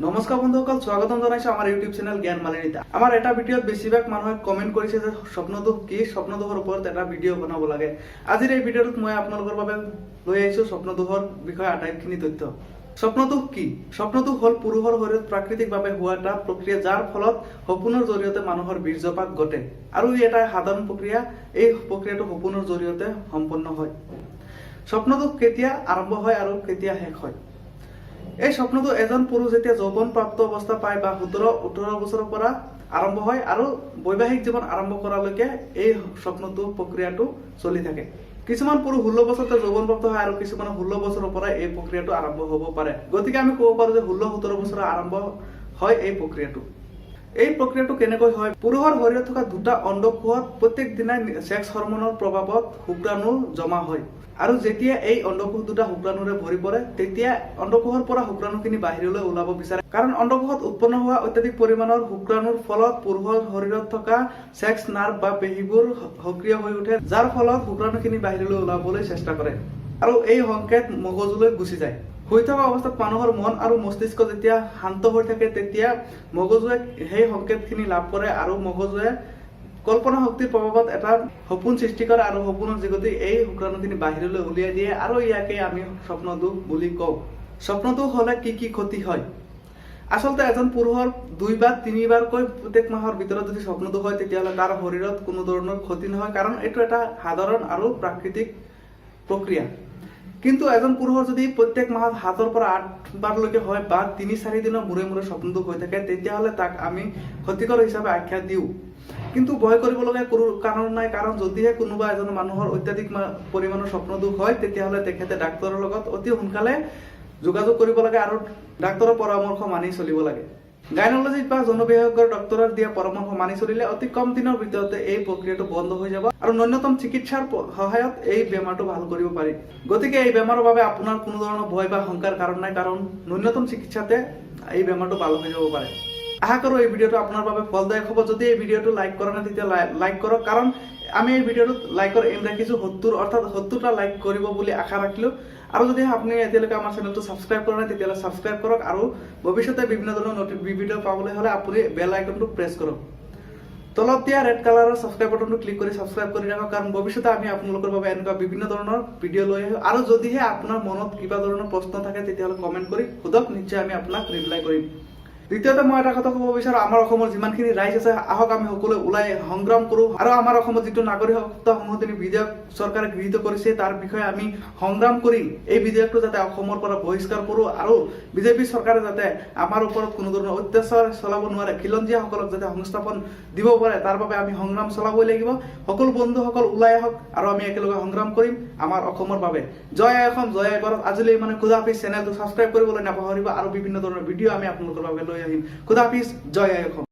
নমস্কাৰ বন্ধুসকল, স্বাগতম জনাইছো আমাৰ ইউটিউব চেনেল জ্ঞান মালিনীত। আমাৰ এটা ভিডিঅ'ত বেছিভাগ মানুহে কমেণ্ট কৰিছে যে স্বপ্নদোষ কি, স্বপ্নদোষৰ ওপৰত এটা ভিডিঅ' বনাব লাগে। আজিৰ এই ভিডিঅ'টোত মই আপোনালোকৰ বাবে লৈ আহিছো স্বপ্নদোষৰ বিষয়ে আটাইখিনি তথ্য। স্বপ্নদোষ কি? স্বপ্নদোষ হ'ল পুৰুষৰ শৰীৰত প্ৰাকৃতিকভাৱে হোৱা এটা প্ৰক্ৰিয়া, যাৰ ফলত সপোনৰ জৰিয়তে মানুহৰ বীৰ্যপাত ঘটে। আৰু ই এটা সাধাৰণ প্ৰক্ৰিয়া। এই প্ৰক্ৰিয়াটো সপোনৰ জৰিয়তে সম্পন্ন হয়। স্বপ্নদোষ কেতিয়া আৰম্ভ হয় আৰু কেতিয়া শেষ হয়? এই স্বপ্নটো এজন পুৰুষ যেতিয়া যৌৱন প্ৰাপ্ত অৱস্থা পায় বা 17-18 বছৰৰ পৰা আৰম্ভ হয় আৰু বৈবাহিক জীৱন আৰম্ভ কৰালৈকে এই স্বপ্নটো প্ৰক্ৰিয়াটো চলি থাকে। কিছুমান পুৰুষ 16 বছৰতে যৌৱনপ্ৰাপ্ত হয় আৰু কিছুমানৰ 16 বছৰৰ পৰা এই প্ৰক্ৰিয়াটো আৰম্ভ হ'ব পাৰে। গতিকে আমি ক'ব পাৰো যে 16-17 বছৰৰ আৰম্ভ হয় এই প্ৰক্ৰিয়াটো। এই প্ৰক্ৰিয়াটো কেনেকৈ হয়? পুৰুষৰ শৰীৰত থকা দুটা অণ্ডকোষত প্ৰত্যেক দিনাই ছেক্স হৰমনৰ প্ৰভাৱত শুক্ৰাণু জমা হয় আৰু যেতিয়া এই অণ্ডকোষ দুটা শুক্ৰাণুৰে ভৰি পৰে, তেতিয়া অণ্ডকোষৰ পৰা শুক্ৰাণুখিনি বাহিৰলৈ ওলাব বিচাৰে। কাৰণ অণ্ডকোষত উৎপন্ন হোৱা অত্যাধিক পৰিমাণৰ শুক্ৰাণুৰ ফলত পুৰুষৰ শৰীৰত থকা ছেক্স নাৰ্ভ বা পেশীবোৰ সক্ৰিয় হৈ উঠে, যাৰ ফলত শুক্ৰাণুখিনি বাহিৰলৈ ওলাবলৈ চেষ্টা কৰে আৰু এই সংকেত মগজুলৈ গুচি যায়। শুই থকা অৱস্থাত মানুহৰ মন আৰু মস্তিষ্ক যেতিয়া শান্ত হৈ থাকে, তেতিয়া মগজুৱে সেই সংকেতখিনি লাভ কৰে আৰু মগজুৱে কল্পনা শক্তিৰ প্ৰভাৱত এটা সপোন সৃষ্টি কৰে আৰু সপোনৰ যোগেদি এই শুক্ৰাণুখিনি বাহিৰলৈ উলিয়াই দিয়ে আৰু ইয়াকে আমি স্বপ্নদোষ বুলি কওঁ। স্বপ্নদোষ হলে কি কি ক্ষতি হয়? আচলতে এজন পুৰুষৰ দুই বা তিনিবাৰকৈ প্ৰত্যেক মাহৰ ভিতৰত যদি স্বপ্নদোষ হয়, তেতিয়াহ'লে তাৰ শৰীৰত কোনো ধৰণৰ ক্ষতি নহয়, কাৰণ এইটো এটা সাধাৰণ আৰু প্ৰাকৃতিক প্ৰক্ৰিয়া। কিন্তু এজন পুৰুষৰ যদি প্ৰত্যেক মাহত 7ৰ পৰা 8 বাৰলৈকে হয় বা 3-4 দিনৰ মূৰে মূৰে স্বপ্নদোষ হৈ থাকে, তেতিয়াহ'লে তাক আমি ক্ষতিকৰ হিচাপে আখ্যা দিওঁ। কিন্তু ভয় কৰিবলগীয়া কোনো কাৰণ নাই, কাৰণ যদিহে কোনোবা এজন মানুহৰ অত্যাধিক পৰিমাণৰ স্বপ্নদোষ হয়, তেতিয়াহ'লে তেখেতে ডাক্তৰৰ লগত অতি সোনকালে যোগাযোগ কৰিব লাগে আৰু ডাক্তৰৰ পৰামৰ্শ মানি চলিব লাগে। গাইনলজিষ্ট বা যৌন বিশেষজ্ঞৰ ডক্তৰৰ দিয়া পৰামৰ্শ মানি চলিলে অতি কম দিনৰ ভিতৰতে এই প্ৰক্ৰিয়াটো বন্ধ হৈ যাব আৰু ন্যূনতম চিকিৎসাৰ সহায়ত এই বেমাৰটো ভাল কৰিব পাৰি। গতিকে এই বেমাৰৰ বাবে আপোনাৰ কোনো ধৰণৰ ভয় বা শংকাৰ কাৰণ নাই, কাৰণ ন্যূনতম চিকিৎসাতে এই বেমাৰটো ভাল হৈ যাব পাৰে। আশা কৰোঁ এই ভিডিঅ'টো আপোনাৰ বাবে ফলদায়ক হ'ব। যদি এই ভিডিঅ'টো লাইক কৰা নাই, তেতিয়া লাইক কৰক, কাৰণ আমি এই ভিডিঅ'টোত লাইকৰ এইম ৰাখিছোঁ 70, অৰ্থাৎ 70টা লাইক কৰিব বুলি আশা ৰাখিলোঁ। আৰু যদি আপুনি এতিয়ালৈকে আমাৰ চেনেলটো ছাবস্ক্ৰাইব কৰা নাই, তেতিয়াহ'লে ছাবস্ক্ৰাইব কৰক আৰু ভৱিষ্যতে বিভিন্ন ধৰণৰ নতুন ভিডিঅ' পাবলৈ হ'লে আপুনি বেল আইকনটো প্ৰেছ কৰক। তলত দিয়া ৰেড কালাৰৰ ছাবস্ক্ৰাইব বাটনটো ক্লিক কৰি ছাবস্ক্ৰাইব কৰি ৰাখক, কাৰণ ভৱিষ্যতে আমি আপোনালোকৰ বাবে এনেকুৱা বিভিন্ন ধৰণৰ ভিডিঅ' লৈ আহিম। আৰু যদিহে আপোনাৰ মনত কিবা ধৰণৰ প্ৰশ্ন থাকে, তেতিয়াহ'লে কমেণ্ট কৰি সোধক, নিশ্চয় আমি আপোনাক ৰিপ্লাই কৰিম। দ্বিতীয়তে মই এটা কথা ক'ব বিচাৰো, আমাৰ অসমৰ যিমানখিনি ৰাইজ আছে, আহক আমি সকলোৱে ওলাই সংগ্ৰাম কৰোঁ আৰু আমাৰ অসমত যিটো নাগৰিকত্ব সংশোধনী বিধেয়ক চৰকাৰে গৃহীত কৰিছে, তাৰ বিষয়ে আমি সংগ্ৰাম কৰি এই বিধেয়কটো যাতে অসমৰ পৰা বহিষ্কাৰ কৰোঁ আৰু বিজেপি চৰকাৰে যাতে আমাৰ ওপৰত কোনো ধৰণৰ অত্যাচাৰ চলাব নোৱাৰে, খিলঞ্জীয়াসকলক যাতে সংস্থাপন দিব পাৰে, তাৰ বাবে আমি সংগ্ৰাম চলাবই লাগিব। সকলো বন্ধুসকল ওলাই আহক আৰু আমি একেলগে সংগ্ৰাম কৰিম আমাৰ অসমৰ বাবে। জয় আই অসম, জয় আই ভাৰত। আজিলৈ মানে খুদা হাফিজ। চেনেলটো ছাবস্ক্ৰাইব কৰিবলৈ নাপাহৰিব আৰু বিভিন্ন ধৰণৰ ভিডিঅ' আমি আপোনালোকৰ বাবে লৈ আহিম। খুদা হাফিজ, জয় আই অসম।